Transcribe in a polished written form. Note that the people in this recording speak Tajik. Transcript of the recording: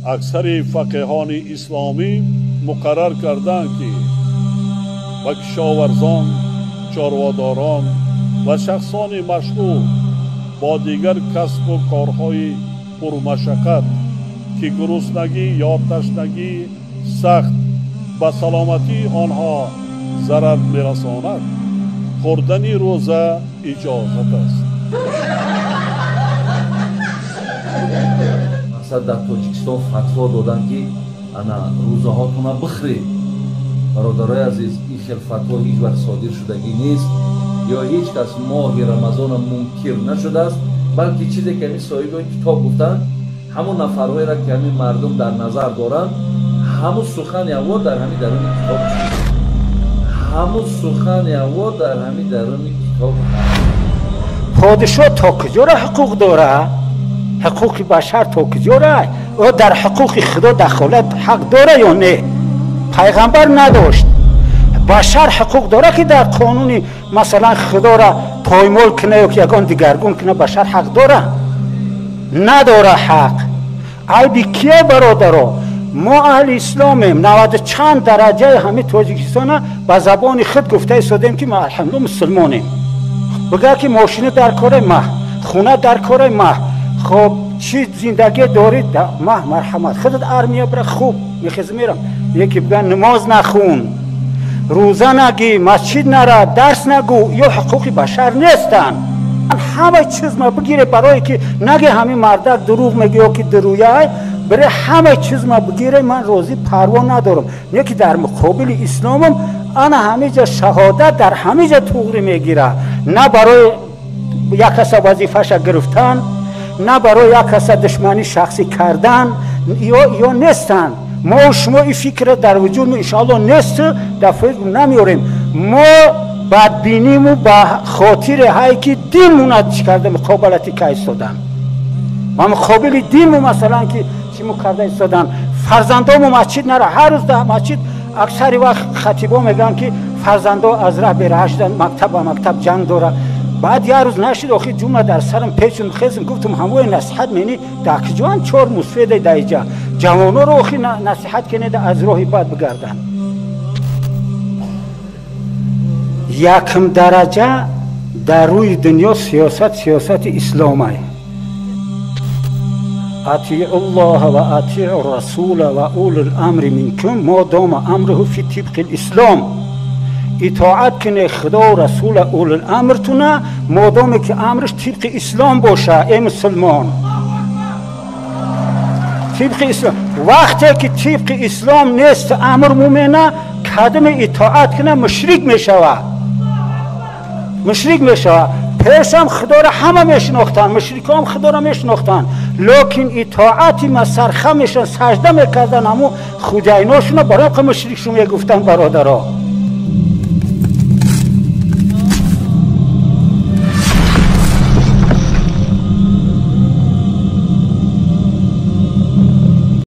Аксари фақеҳони исломӣ муқаррар карданд, ки ба кишоварзон, чорводорон ва шахсони машғул бо дигар касбу корҳои пурмашаққат, ки гуруснагӣ ё ташнагии сахт ба саломатии онҳо зарар мерасонад, хӯрдани рӯза иҷозат аст. Масалан, дар Тоҷикистон фатво доданд, ки ана рӯзаҳотона бихӯред. Бародарои азиз, ин хел фатво ҳеҷ вақт содир шудагӣ нест ё ҳеҷ кас моҳи Рамазона мункир нашудааст, балки чизе ки ҳамин соҳиби китоб гуфтанд, ҳамон нафарҳоеро ки ҳамин мардум дар назар доранд, ҳамун сухани аво дар ҳамин даруни китоб, ҳамун сухани аво дар ҳамин даруни китоб. Подишоҳ то куҷора ҳуқуқ дорад? Ҳуқуқи башар то куҷора? Ӯ дар ҳуқуқи Худо дахолат ҳақ дора ё не? Пайғамбар надошт. Башар ҳуқуқ дора, ки дар қонуни масалан Худоро поймол куна ё ки ягон дигаргун куна? Башар ҳақ дора? Надора ҳақ. Айби кие, бародаро? Мо аҳли исломем, наваду чанд дараҷаи ҳамин Тоҷикистона ба забони худ гуфта истодем, ки мо алҳамду мусулмонем. Бигӯяд, ки мошина дар кораи маҳ, хона дар кораи маҳ, хоб чӣ зиндагӣ дорӣ маҳ, марҳамат, худат армия бира, хуб мехезӣ мерам. Яке бигӯяд намоз нахун, рӯза нагӣ, масҷид нара, дарс нагӯ, ё ҳуқуқи башар нестанд. Ҳама чиз ма бигире, барое ки наге ҳамин мардак дурӯғ мегӯ ё ки дурӯяй, бире ҳама чиз ма бигире, ман розӣ, парво надорам. Не ки дар муқобили исломам ана ҳамиҷа шаҳодат дар ҳамиҷа туғри мегира. На барои як каса вазифаша гирифтан, на барои як каса душманӣ шахсӣ кардан ё нестанд. Мо шумо ин фикра дар вуҷуд иншоалло нест, дар фикр намеорем. Мо бадбиниму ба хотире ҳай, ки динмуна чӣ карда муқобалати ка истодан ва муқобили динму масалан ки чиму карда истодан. Фарзандому масҷид нара, ҳар рӯз дар масҷид аксари вақт хатибо мегӯянд, ки фарзандо аз раҳ бераҳа шуданд, мактаб ба мактаб ҷанг дора. Баъд як рӯз нашид, охир ҷумла дар сарам печун хезм, гуфтум ҳамои насиҳат мени дар куҷоанд чор мусфеда даиҷа ҷавоноро охир насиҳат кенеда аз роҳи бад бигарданд. Якм дараҷа дар рӯи дунё сиёсат сиёсати исломай. Атиу ллоҳа ва атиу расула ва улил амри минкум мо дома амруҳу фи тибқи лислом. Итоат куне Худо, расула, улил амртуна, модоме ки амрш тибқи ислом боша. Э мусулмон, тибқи ислом. Вақте ки тибқи ислом нест амр мумена, кадаме итоат куна мушрик мешавад, мушрик мешавад. Пешам Худоро ҳама мешинохтанд, мушрикҳоам Худоро мешинохтанд, лекин итоати масарха мешан, сажда мекарданд ҳамун хуҷайношуна, барои мушрикшу мегуфтанд, бародаро.